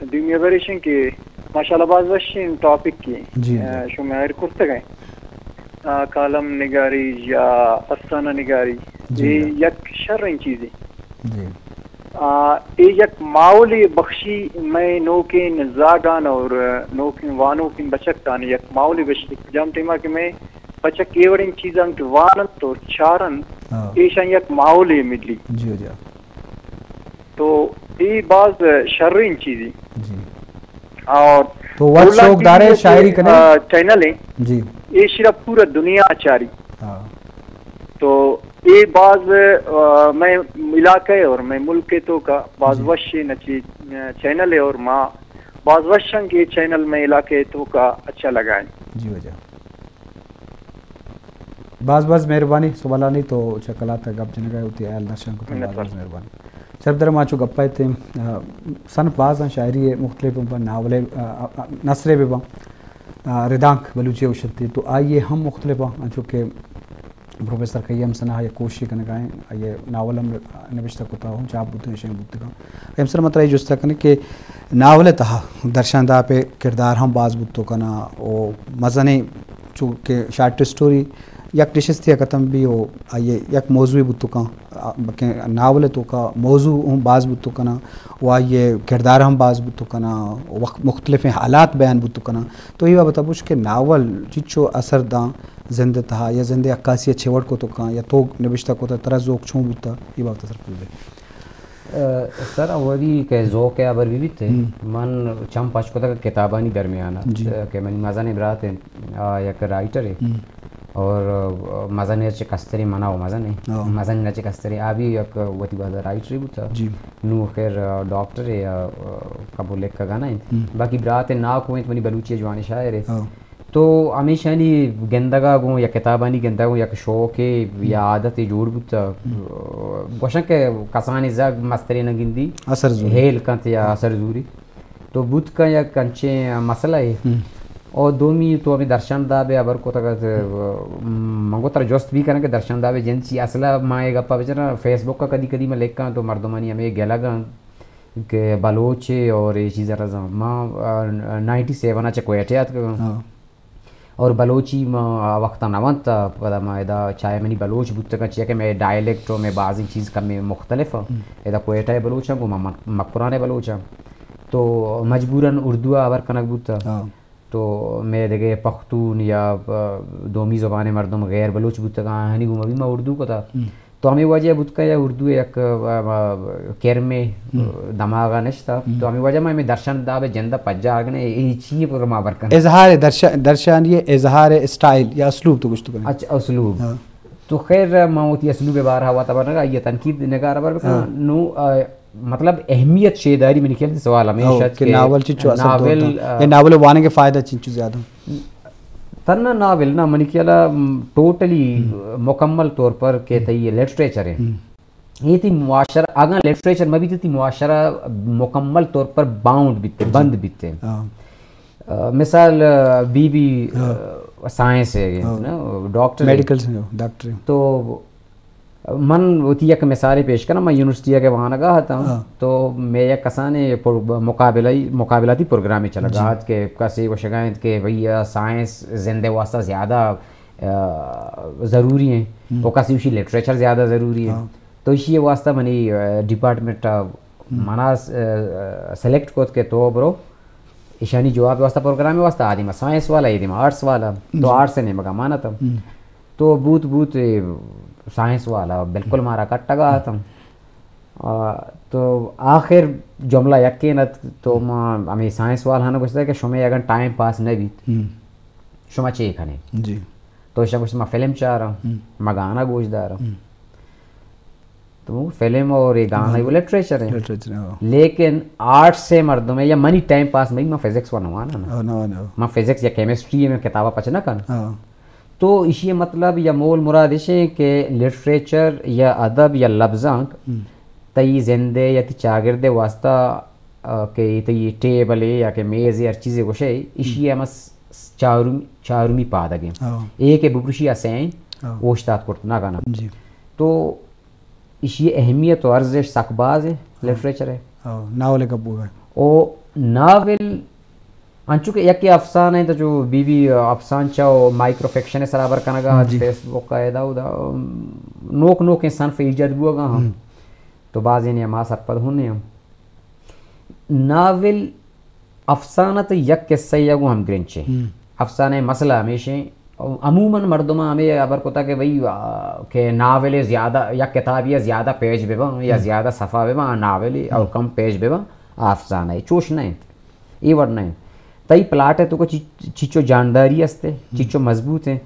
دومی ہبر ایش انت کہ ماشاءاللہ باز وشیں ٹاپک کی، جی، جی۔ آ، شما ایر کرتگ ایں۔ آ، کالم نگاری یا افسانہ نگاری، جی، اے جی۔ یک شریں چیزے۔ جی۔ آ، اے یک ماحولے بخشی مئے نوکیں زاگان اور نوکیں وانوکیں بچکان یک ماحولے بخشی۔ جام ٹیما کہ مئے بچک اے وڑیں چیزاں کہ واننت اور چارنت، ہاں۔ ایشاں یک ماحولے ملی۔ جی، جی۔ تو اے باز شریں چیزے۔ جی۔ اور تو وت اولا شوق ٹی وی دارے یک، شاعری کنے؟ آ، چینل ہے۔ جی۔ اے صرف پورا دنیا چاری۔ ہاں۔ تو اے باز، آ، مئے علاقہ اور مئے ملک توکا باز، جی۔ وشیں نچی، آ، چینل ہے اور ما باز وشاں کہ اے چینل مئے علاقہ توکا اچھا لگائیں۔ جی واجہ۔ باز باز مہربانی سوالانی تو چہ کلات ءَ گپ جنگ ءَ وتی ہیال درشان کتگ۔ منت باز وار۔ باز مہربانی۔ شرپ در ما چو گپ ءَ اتیں، آ، صنف باز ایں، شاعری ءِ مختلف بہ باں، ناول ءِ، آ، آ، آ، نثر ءِ بہ باں، آ، ردانک بلوچی ءَ گوشنت، تو آئی ءِ ہم مختلف آں، انچو کہ پروفیسر قیم ثنا یک کوششے کنگ ءَ ایں، آئی ءِ ناول ہم نبشتہ کتگ، ہم چاپ بوتگ، شنگ بوتگ۔ قیم ثنا من ترا اے جست ءَ کنیں کہ ناول ءِ تہا درشان داب ءِ کردار ہم باز بوت کناں و مزنیں چو کہ شارٹ اسٹوری یک نشستے ءَ ختم بی و آئی ءِ یک موضوعے بوت کن، آ، بلکیں ناول ءِ توکا موضوع ہم باز بوت کناں و آئی ءِ کردار ہم باز بوت کناں، وقت مختلفیں حالات بیان بوت کناں۔ تو اے بابت ءَ بگوش کہ ناول چنچو اثر داں زند ءِ تہا یا زند ءِ عکاسی ءَ چہ وڑ کت کن یا تو نبشتہ کت، ترا ذوق چون بوت، اے بابت ءَ سرپد بہ۔ اه، سر، اولی کہ ذوق ءِ ہبر بہ بیت، ہم۔ من چم پچ کتگ کتابانی درمیان ءَ، جی۔ اه، کہ منی مزنیں برات انت، آ یک رائٹرے۔ ہم۔ اور، اه، مزنیں چہ کستریں منا و مزنیں، ہاں۔ مزنیں چہ کستریں، آ بھی یک وتی وہد ءَ رائٹرے بوتا۔ جی۔ نوں خیر، اه، ڈاکٹرے، اه، کبو لکھگ ءَ نہ انت۔ ہم۔ باقی برات ناکو انت، منی بلوچی ءِ جوانیں شاعرے۔ ہاں۔ تو ہمیشانی گندگ ءَ گوں یا کتابانی گندگ ءَ گوں یک شوقے یا عادتے جوڑ بوتگ۔ ہم۔ گوشن کہ کسانیں زھگ مسترے نہ گندی، اثر زوری۔ ہیل کنت یا اثر زوری۔ تو بوت کن یک انچیں مسئلہ اے۔ ہم۔ او دومی تو ہمیں درشان داب ءِ ہبر کتگ ات، من گوں ترا جست بھی کناں کہ درشان داب ءِ جند چی؟ اصل ءَ ما اے گپ ءَ بچاراں، فیس بک ءَ کدی کدی من لکھاں تو مردمانی ہمے گلگ انت کہ بلوچے اور اے چیز ءَ رزاں۔ ما، اه، نائنٹی سیون ءَ چہ کوئٹہ ءَ اتکگاں۔ ہاں۔ اور بلوچی ما آ وقت ءَ نہ ونت، پدا ما ادا چاہے منی بلوچ بوتگاں، چیا کہ مئے ڈائلیکٹ و مئے بازیں چیز کمے مختلف انت۔ ہم۔ ادا کوئٹہ ءِ بلوچاں گوں ما مک-، مکران ءِ بلوچاں۔ تو مجبوراً اردو ءَ ہبر کنگ بوتگ۔ ہاں۔ تو مئے دگہ پختون یا، اه، دومی زبان ءِ مردم غیر بلوچ بوتگاں، آہانی گوما بھی ما اردو کتگ۔ ہم۔ تو ہمے وجہ بوت کہ یا اردو یک، اه، اه، کرمے، ہم۔ دماغ ءَ نشتا۔ ہم۔ تو ہمے وجہ ما ہمے درشان داب ءِ جند ءَ پجا آگنے، اے چی پر ما بر کن؟ اظہار درش-، درشانی اظہار اسٹائل یا اسلوب تو گوشت کنے۔ اچھا، اسلوب۔ ہاں۔ تو خیر، ما وتی اسلوب ءِ بارہ ءَ وت بر نگا، یہ تنقید نگار بر بکن۔ ہاں۔ نو، اه، مطلب اہمیت شیداری منی خیال ءَ سوال ہمیش ہو، ات کہ کہ ناول چنچو اثر ناول، دور دنت؟ اه، یا ناول ءِ وانگ ءِ فائدہ چنچو زیادہ؟ تنہا ناول نہ، منی خیال ءَ، م، ٹوٹلی، ہم۔ مکمل طور پر کہ ہم۔ تئی لٹریچر ہے۔ ہم۔ یہ تئی معاشرہ، اگاں لٹریچر مہ بیت، تئی معاشرہ مکمل طور پر باؤنڈ بیت، جی۔ بند بیت۔ ہاں۔ اه، مثال، اه، بی بی، ہاں۔ اه، سائنس ہے، ہاں۔ نا، ڈاکٹر ہے۔ میڈیکل سے، ڈاکٹر ہے۔ تو من وتی یک مثالے پیش کناں، من یونیورسٹی ءَ کہ وانگ ءَ اتاں، ہاں۔ تو مئے یک کسانیں پر-، مقابلہ، مقابلاتی پروگرامے چلگا، جی۔ ات کہ کسے گوشگا انت کہ بھئی، آ، سائنس زند ءِ واسطہ زیادہ، آ، ضروری ہیں، ہم۔ و کسے گوشی لٹریچر زیادہ ضروری ہیں۔ ہاں۔ تو ایشی ءِ واسطہ منی، آ، ڈپارٹمنٹ ءَ ہم۔ منا س-، آ، سلیکٹ کت کہ تو برو ایشانی جواب ءِ واسطہ، پروگرام ءِ واسطہ، آ دیما سائنس والا، اے دیما آرٹس والا، تو جی۔ آرٹس ءِ نیمگا مان اتاں۔ ہم۔ تو بوت بوت، اے، سائنس والا بالکل مارا کٹگا اتاں۔ آ، تو آخر جملہ یکین ات، تو ہم۔ ما ہمیں سائنس والا ہاں گوشتا کہ شمے اگر ٹائم پاس نہ بیت، ہم۔ شما چے کنے؟ جی۔ تو شما گوشت، ما فلم چاراں، ہم۔ ما گانا گوش داراں۔ ہم۔ تو فلم اور یہ گانا، ہاں۔ وہ لٹریچر ہے۔ لٹریچر، ہاں۔ لیکن آرٹس ءِ مردم ہے یا منی ٹائم پاس میں، میں فزکس و نوانا نا۔ ہاں، نوانا۔ میں فزکس یا کیمسٹری میں کتابہ پچ نہ کن۔ ہاں۔ تو ایشی مطلب یا مول مراد ایش ہے کہ لٹریچر یا ادب یا لبزانک ہم۔ تئی زندے یا تئی چاگردے واسطہ، آ، کہ تئی ٹیبل ہے یا کہ میز ہے، ہر چیزے گوشے، ایشی ہم۔ ہم اس چارم-، چارمی پادگیں۔ ہاں۔ اے کہ بپرشی اسیں، ہاں۔ اوشتات کرت نہ کنا۔ جی۔ تو ایشی اہمیت و ارزش سک باز ہے، ہاں۔ لٹریچر ہے۔ ہاں، ناول ءِ گپ بوگ ءَ۔ او ناول انچو کہ یکے افسانہ انت، جو بی بی افسانچہ و مائیکرو فکشن سرا بر کنگا، جی۔ فیس بک ء ادا اودا، نوک نوکیں صنف ایجاد بوگا ہم۔ ہم۔ تو بازینے ما سرپد ہوں نہ ہم۔ ناول افسانہ تہ یک قصہ ء گوں ہمگرنچ ایں۔ ہم۔ افسانہ ء مسئلہ ہمیش ایں، عموماً مردماں ہمے ہبر کتا کہ بھئی، آ، کہ ناول ء زیادہ، یک کتابے ء زیادہ پیج بہ باں یا ہم۔ زیادہ صفحہ بہ باں، آ ناول ء، او ہم۔ کم پیج بہ باں، آ افسانہ ء۔ چوش نہ انت، اے وڑ نہ انت۔ تئی پلاٹ ء توکا چی-، چیچو جانداری است ء، ہم۔ چیچو مضبوط انت۔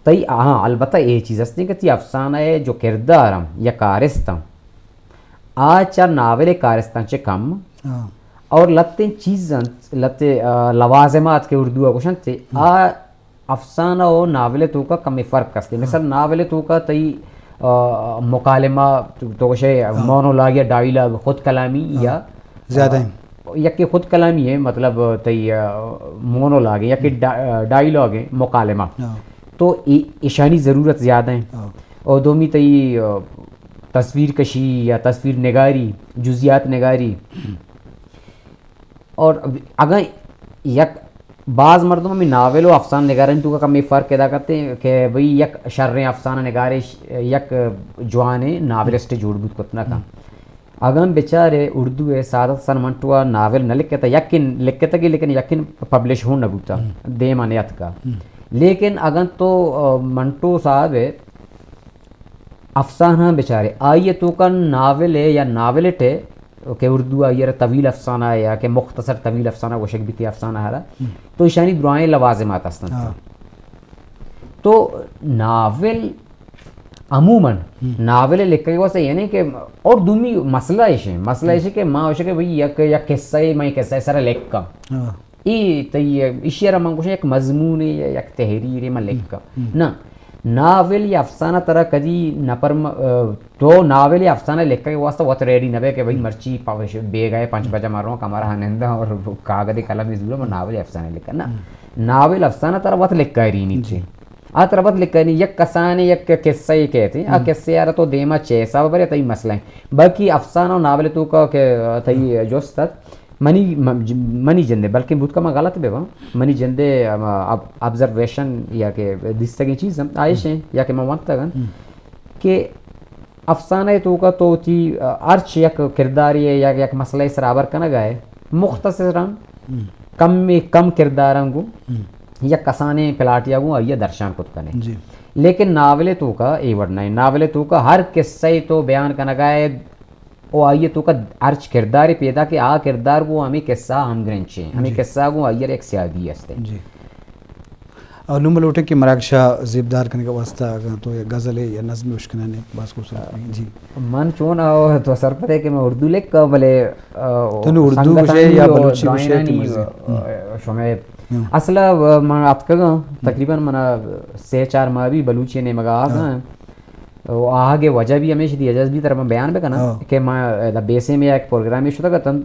تئی، ہاں، البتہ اے چیز است کہ تئی افسانہ ء جو کردار ہم یا کارست ہم، آ چہ ناول ء کارستاں چہ کم ہاں۔ اور لتیں چیز انت، لتے، آ، لوازمات کہ اردو ء گوشنت، ہم۔ آ افسانہ و ناول ء توکا کمے فرق است۔ ہاں۔ مثال ناول ء توکا تئی، آ، مکالمہ، تو، تو گوشے ہاں۔ مونولاگ یا ڈائیلاگ، خود کلامی ہاں۔ یا، زیادہ آ، ہیں۔ یکے خود کلامی ہے، مطلب تئی، آ، مونولاگ ہے، یکے ہم۔ ڈا-، آ، ڈائیلاگ ہے، مکالمہ۔ ہاں۔ تو ای-، ایشانی ضرورت زیادہ ہیں۔ ہاں۔ اور دومی تئی، آ، تصویر کشی یا تصویر نگاری، جزیات نگاری۔ ہم۔ اور اگاں یک باز مردم ہمیں ناول و افسانہ نگارانی توکا کمے فرق ادا کرتے ہیں کہ بھئی یک شریں افسانہ نگارے ش-، یک جوانیں ناولسٹ جوڑ بوت کت نہ کن۔ ہم۔ اگاں بچارے اردو ء سعادت حسن منٹو ء ناول نہ لکھتا، یکن لکھتگی لیکن یکن پبلش ہوں نہ بوتا، ہم۔ دیما نیاتکا۔ ہم۔ لیکن اگاں تو، آ، منٹو صاحب ء افسانہ بچارے، آئی ء توکا ناول ء یا ناولٹ ء کہ اردو آئی ء را طویل افسانہ یا کہ مختصر طویل افسانہ گوشگ بیت افسانہ ء را، ہم۔ تو ایشانی درائیں لوازمات ہستنت۔ ہاں۔ تو ناول عموماً ہم۔ ناول لکھگ واسطے یعنی کہ اور دومی مسئلہ ایش ہے، مسئلہ ہم۔ ایش ہے کہ ما ایش کہ بھئی یک، یک قصہ ہے، میں قصہ سر لکھاں۔ ہاں۔ ای تئی ایشی را من گوشاں یک مضمونے یا یک تحریرے من لکھاں۔ ہم۔ نہ، ناول یا افسانہ ترا کدی نہ پر م-، آ، تو ناول یا افسانہ لکھگ واسطہ وت ریڈی نہ بے کہ بھئی ہم۔ مرچی پاوش بیگاہ پنچ ہم۔ بجہ مروں کمرہ ننداں اور کاغذ قلم زورا من ہم۔ ناول یا افسانہ لکھاں۔ نہ، ہم۔ ناول افسانہ ترا وت لکھگ رینی جی۔ چے۔ آ ترا وت لکھنی یک کسانے یک قصہ ء کہتے، آ ہم۔ قصہ ء را تو دیما چہ حساب برے تئی مسئلہ ہے۔ بلکہ افسانہ و ناول توکا کہ تئی ہم۔ جست ات، منی، م-، منی جندے، بلکہ بوت کہ من غلط بہ باں، منی جندے، ہم، اب-، آبزرویشن یا کہ دیستگیں چیز ہم آئیش ہم۔ ہیں، یا کہ من ونتگ ہم۔ کہ افسانہ ء توکا تو وتی، آ، ہرچ یک کردارے ء یا یک مسئلہ ء سرا ہبر کنگ ء ئے، مختصراً ہم۔ کم ء کم کرداراں گوں ہم۔ یک کسانیں پلاٹے ء گوں آئی ء درشان کت کن ئے۔ جی۔ لیکن ناول ء توکا اے وڑ نہ انت۔ ناول ء توکا ہر قصہ ء تو بیان کنگ ء ئے، او آئی ء توکا ہرچ کردارے پیدا کہ آ کردار گوں ہمے قصہ ء ہمگرنچ انت۔ ہمے جی۔ قصہ ء گوں آئی ء را یک سیادی است انت۔ جی۔ اور نوں من لوٹیں کہ مراگش ء زیبدار کنگ ء واسطہ اگاں تو یک غزلے یا نظمے اشکنانے، باز خوبصورت بی۔ جی۔ من چون آ تو سرپد ئے کہ من اردو لکھاں، بلے، آ، تو نوں اردو سنگتانی گوشے یا و بلوچی گوشے، تو درائینانی، مرضی۔ آ، ہم۔ شمئے ہم۔ اصل ء من اتکگاں، ہم۔ تقریباً من سے چار ماہ بی بلوچی نیمگا آگاں۔ ہاں۔ و آہگ ء وجہ بی ہمیش دی، اجاز بی ترا من بیان بکناں ہاں۔ کہ ما ادا بیسے میں یک پروگرامے شتگ اتنت،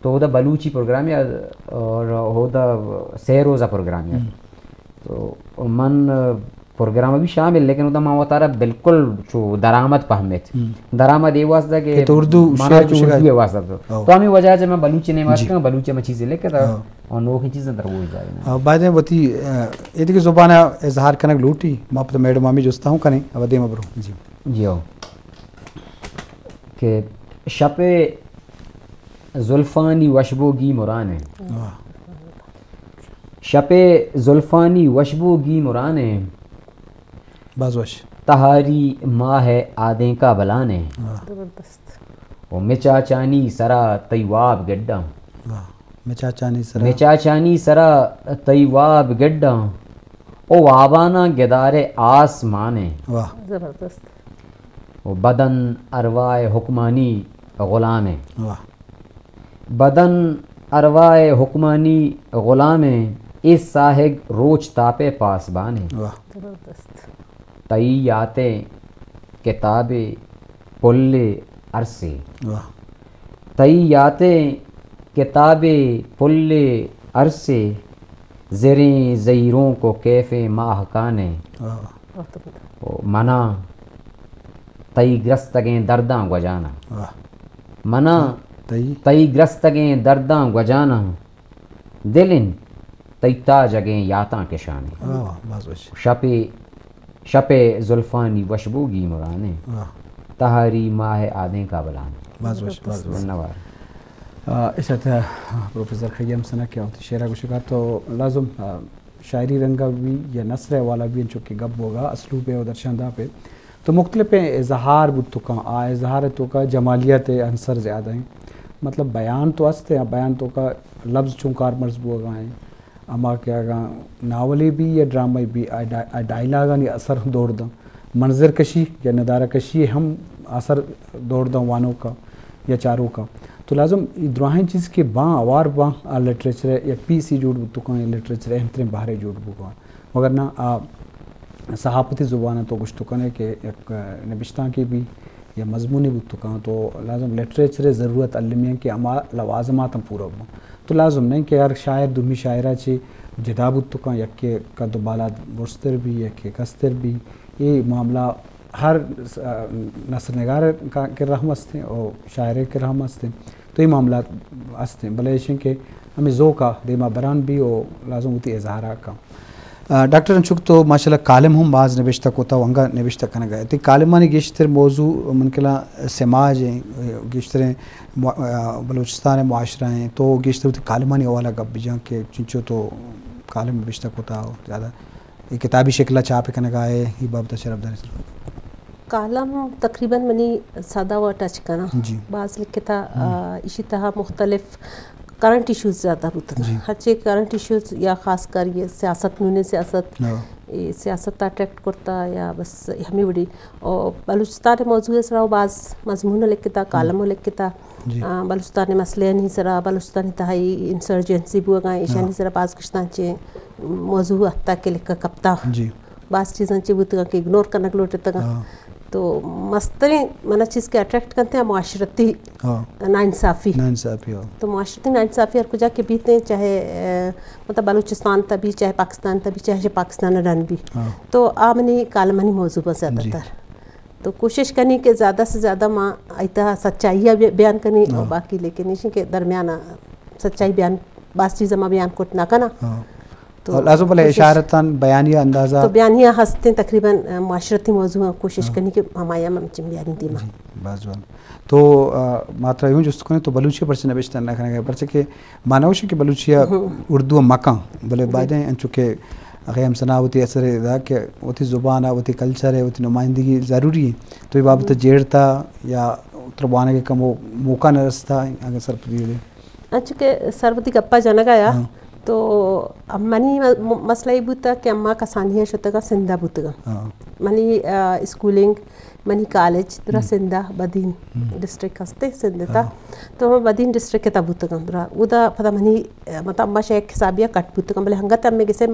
تو اودا بلوچی پروگرامے ات اور اودا سے روزہ پروگرامے ات۔ ہم۔ تو من پروگرام ء بی شامل، لیکن اودا ما وتارا بالکل چو درآمد پہمیت۔ ہم۔ درآمد اے واسطہ کہ کہ تو اردو منا شعر چو گوشگ ء اردو ء واسطہ تو۔ او۔ تو ہمیں وجہ چہ من بلوچی نیمگا جی۔ اتکاں، بلوچی ء من چیزے لکھتا۔ او۔ اور نوکیں چیزاں تر وہ جائے نا۔ او، بعد میں وتی، ا، اے دیگہ زبان ء اظہار کنگ لوٹی، ما پتہ میڈم ہمیں جستا ہوں کنیں، اب دیما برو۔ جی۔ جی ہو۔ کہ شپ ء زلفانی وشبو گی مران ء۔ واہ۔ شپ ء زلفانی وشبو گی مران ء۔ باز وش۔ تہاری ماہ ء آدینکا بلان ء۔ واہ۔ زبردست۔ و مچاچانی سرا تئی واب گڈاں۔ واہ۔ مچاچانی سرا۔ مچاچانی سرا تئی واب گڈاں۔ او واباناں گدارے آسمان ء۔ واہ۔ زبردست۔ و بدن ارواہ حکمانی غلام ء۔ واہ۔ بدن ارواہ حکمانی غلام ء، اے ساہگ روچ تاپ ء پاسبان ء۔ واہ۔ زبردست۔ تئی یاتیں کتابے پل ء ارسے۔ واہ۔ تئی یاتیں کتابے پل ء ارسے، زریں زہیرونک و کیفیں ماہکانے۔ واہ۔ و منا تئی گرستگیں درداں گوجانا۔ واہ۔ منا تئی تئی گرستگیں درداں گوجاناں، دل انت تئی تاجگیں یاتاں کشانے۔ واہ، واہ، باز وش۔ شپے، شپے زلفانی وشبوگی مرانے۔ واہ۔ تہاری ماہ آدینکا بلانے۔ باز وش، باز وش۔ منوار۔ آ، اش ات، آ، پروفیسر خیم ثنا کہ وتی شعرا گوشگا تو لازم، آ، شاعری رنگا بھی یا نثر حوالہ بھی انچو کہ گپ بوگا اسلوب ہے و درشان داپے تو مختلف اظہار بوت کن، آ اظہار توکا جمالیت عنصر زیادہ ہیں۔ مطلب بیان تو است ہے، بیان توکا لفظ چون کارمرز بوگا ہیں۔ اما کہ اگاں ناولے بھی یا ڈرامہ بھی، آ ڈا-، آ ڈائیلاگانی اثر دور داں۔ منظر کشی یا ندارہ کشی ہم اثر دور داں وانوکا یا چاروکا۔ تو لازم اے دراہیں چیز کہ باں، اوار باں، آ لٹریچر یک پیسے جوڑ بوت کن، لٹریچر اہم ترین بہرے جوڑ بوگا۔ مگر نہ، آ صحافتی زبان تو گوشت کنے کہ یک نبشتانکے بھی یا مضمونے بوت کن تو لازم لٹریچر ضرورت المی کہ ہما لوازمات ہم پورا بوں۔ تو لازم نہیں کہ ہر شاعر دومی شاعرا چے جدا بوت کن، یکے قد و بالاد برزتر بھی، یکے کستر بھی۔ اے معاملہ ہر س-، نثر نگار کا کرا ہم است ہیں اور شاعر کرا ہم است ہیں۔ تو اے معاملات است ہیں، بلے ایشیں کہ ہمیں ذوق آ دیما بران بھی اور لازم ہوتی اظہار آ کن۔ آ، ڈاکٹر انچوک تو ماشاءاللہ کالم ہم باز نبشتہ کتا و انگا نبشتہ کنگا۔ تئی کالمانی گیشتر موضوع من کلا سماج ہیں، گیشتریں مع-، آ، بلوچستان معاشرہ ہیں، تو گیشتر وتی کالمانی حوالہ گپ بجان کہ چنچو تو کالم نبشتہ کتا زیادہ۔ اے کتابی شکل ء چاپ کنگا ہے، اے بابت ء شرف دار سر۔ کالم تقریباً منی سدا و ٹچ کناں۔ جی۔ باز لکھتا، ہم۔ آ، ایشی تہا مختلف کرنٹ ایشوز زیادہ بوتگ۔ جی۔ ہرچے کرنٹ ایشوز یا خاص کر یہ سیاست، نون سیاست، ہاں۔ اے سیاست اٹریکٹ کرتا یا بس ہمیں وڑی۔ اور بلوچستان موضوع سرا باز مضمون لکھتا، ہم۔ کالم لکھتا۔ جی۔ آ، بلوچستان مسئلے آنی سرا، بلوچستان تہائی انسرجنسی بوگا، ایشانی، ہاں۔ سرا باز گشتاں چے موضوع حتی کہ لکھا کپتا۔ جی۔ باز چیزاں چے بوتگا کہ اگنور کنگ لوٹتگا۔ ہاں۔ تو مستریں منا چیز کہ اٹریکٹ کنتے ہیں معاشرتی، ہاں۔ ناانصافی۔ ناانصافی، ہاں۔ تو معاشرتی ناانصافی ہر کجا کہ بیتے ہیں، چاہے، اے، مطلب بلوچستان تا بھی، چاہے پاکستان تا بھی، چاہے پاکستان رن بھی۔ ہاں۔ تو آ منی کالمانی موضوع بس زیادہ، جی۔ تر۔ تو کوشش کنی کہ زیادہ سے زیادہ ما ایتا سچائی بی-، بیان کنی، ہاں۔ اور باقی لیکن ایشی کہ درمیان سچائی بیان، باز چیز ما بیان کت نہ کنا۔ ہاں۔ تو اور لازم بلے کوشش، اشارتاً بیانیہ اندازہ۔ تو بیانیہ ہستیں تقریباً، آ، معاشرتی موضوع کوشش، ہاں۔ کنی کہ ہمایا ہم چم بیانی دیما۔ جی، باز جوان۔ تو، آ، ماترا یوں جست کنی تو بلوچی پرچہ نبشتہ نہ کنگا، پرچہ کہ ما نہ گوشیں کہ بلوچی ء، ہم۔ اردو ء مکن، بلے، جی۔ بایدیں انچو کہ اخی ہم ثنا وتی اثر ء دا کہ وتی زبان ء، وتی کلچر ء، وتی نمائندگی ضروری ہے۔ تو اے بابت ء، ہم۔ جیڑتا یا ترا وانگ ء کمو موقع نہ رستا، اگاں سرپدی دے۔ انچو کہ سر وتی گپا جنگ آیا، ہاں۔ تو منی م-، مسئلہ یہ بوتا کہ اما کسانی ء شتگا سندھ ء بوتگا۔ ہاں۔ منی، آ، اسکولنگ منی کالج درا، ہم۔ سندھ ء بدین، ہم۔ ڈسٹرکٹ ہستے سندھ تا۔ ہاں۔ تو ہم بدین ڈسٹرکٹ تا بوتگاں درا۔ اودا پدا منی، مطلب، اما شہ یک حسابیا کٹ بوتگاں، بلے ہنگت ہمیں گسے،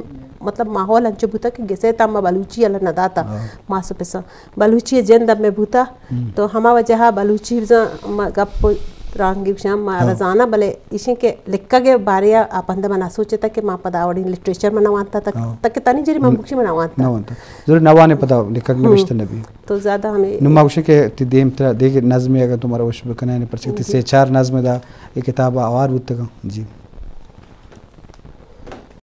مطلب، ماحول انچو بوتا کہ گسے تا اما بلوچی اللہ نہ داتا۔ ہاں۔ ماس و پساں۔ بلوچی جند ہمیں بوتا۔ ہم۔ تو ہما وجہ بلوچی بزاں اما گپ و ترانگی گوشاں، ما، ہاں۔ رزانا، بلے ایشیں کہ لکھگ ء بارے ء آ پند من نہ سوچتا کہ ما پدا وڑیں لٹریچر من نہ وانتا تک، ہاں۔ تک تانی جری من، ہم۔ بکشی من نہ وانتا۔ نہ وانتا۔ ضرور نہ وانے پدا لکھگ، ہم۔ نبشتہ نہ بی۔ تو زیادہ ہمیں نو ما گوشیں کہ تی دیم ترا دیگہ نظمے اگر تو مارا وش بکنائے، پرچہ کہ تی، جی۔ سے چار نظم دا یہ کتاب آوار بوتگا۔ جی۔